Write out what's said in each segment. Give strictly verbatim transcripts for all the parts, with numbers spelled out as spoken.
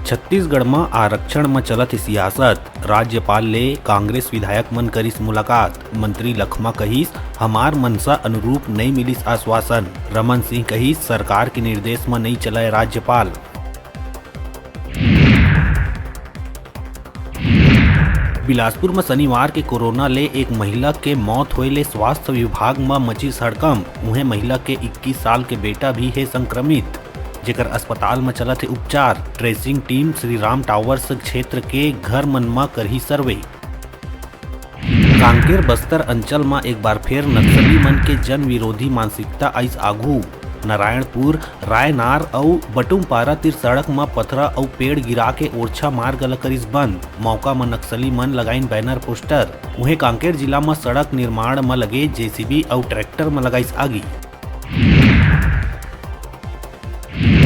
छत्तीसगढ़ म आरक्षण म चलत हे सियासत, राज्यपाल ले कांग्रेस विधायक मन करिस मुलाकात। मंत्री लखमा कहिस, "हमार मनसा अनुरूप नइ मिलिस आश्वासन।" रमन सिंह कहिस, "सरकार के निर्देश म नइ चलय राज्यपाल।" बिलासपुर म शनिवार के कोरोना ले एक महिला के मौत होए ले स्वास्थ्य विभाग म मचिस हड़कंप। उहें, महिला के इक्कीस साल के बेटा भी हे संक्रमित, जेकर अस्पताल म चलत हे उपचार। Tracing team Shri Ram towers क्षेत्र के घर मन म करही सर्वे। कांकेर बस्तर अंचल म एक बार फेर नक्सली मन के जन विरोधी मानसिकता आइस आघू। नारायणपुर, रायनार अउ बटुमपारा तिर सड़क म पथरा अउ पेड़ गिरा के ओरछा मार्ग ल करिस बंद। मौका म नक्सली मन लगाइन बैनर पोस्टर। उहें, कांकेर जिला म सड़क निर्माण म लगे जेसीबी अउ ट्रैक्टर म लगाइस आगी।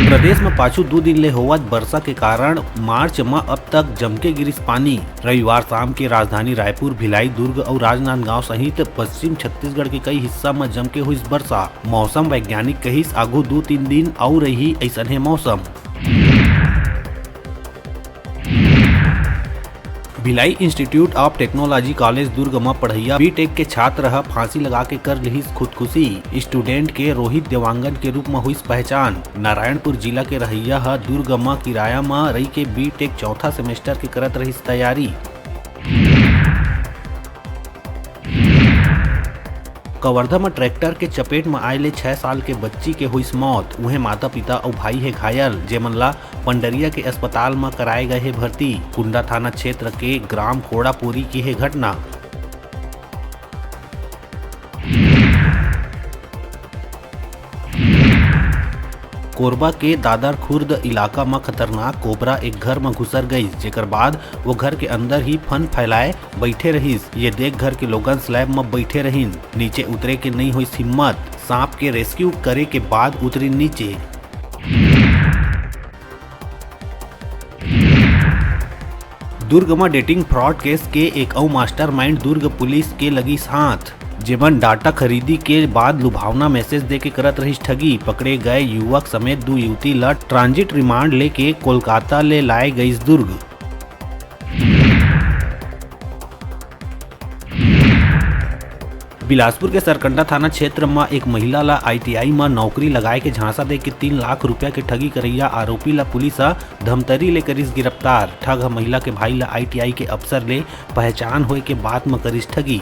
प्रदेश म पाछू दू दिन ले होवत बरसा के कारण मार्च म अब तक जमके गिरिस पानी। रविवार शाम के राजधानी रायपुर, भिलाई, दुर्ग अउ राजनांदगांव सहित पश्चिम छत्तीसगढ़ के कई हिस्सा म जमके होइस बरसा। मौसम वैज्ञानिक कहिस, आगू दू तीन दिन अउ रही अइसने मौसम। Bhilai Institute of Technology College Durg म पढ़इया बीटेक के छात्र ह फांसी लगा के कर लिहिस खुदकुशी। स्टूडेंट के रोहित देवांगन के रूप म होइस पहचान। नारायणपुर जिला के रहइया ह दुर्ग म किराया म रहि के बीटेक चौथा सेमेस्टर के करत रहिस तैयारी। कवर्धा म ट्रैक्टर के चपेट म आए ले छह साल के बच्ची के होइस मौत। उहें, माता-पिता अउ भाई हे घायल, जेमन ला पंडरिया के अस्पताल म कराए गए हे भर्ती। कुंडा थाना क्षेत्र के ग्राम कोड़ापुरी के हे घटना। कोरबा के दादर खुर्द इलाका म खतरनाक कोबरा एक घर म घुसर गइस, जेकर बाद वो घर के अंदर ही फन फैलाए बइठे रहिस। ये देख घर के लोगन स्लैब म बइठे रहिन। नीचे उतरे के नइ होइस हिम्मत। सांप के रेस्क्यू करे के बाद उतरिन नीचे। दुर्ग म डेटिंग फ्रॉड केस के एक अउ मास्टरमाइंड दुर्ग पुलिस के लगिस हाथ, जेमन डाटा खरीदी के बाद लुभावना मैसेज देके करत रहिस ठगी। पकड़े गए युवक समेत दू युवती ल ट्रांजिट रिमांड लेके कोलकाता ले लाए गइस दुर्ग। बिलासपुर के सरकंडा थाना क्षेत्र म एक महिला ला आईटीआई म नौकरी लगाए के झांसा दे के तीन लाख रुपया के ठगी करइया आरोपी ला पुलिस ह धमतरी ले करिस गिरफ्तार। ठग ह महिला के भाई ला आईटीआई के अफसर ले पहचान होए के बात म करिस ठगी।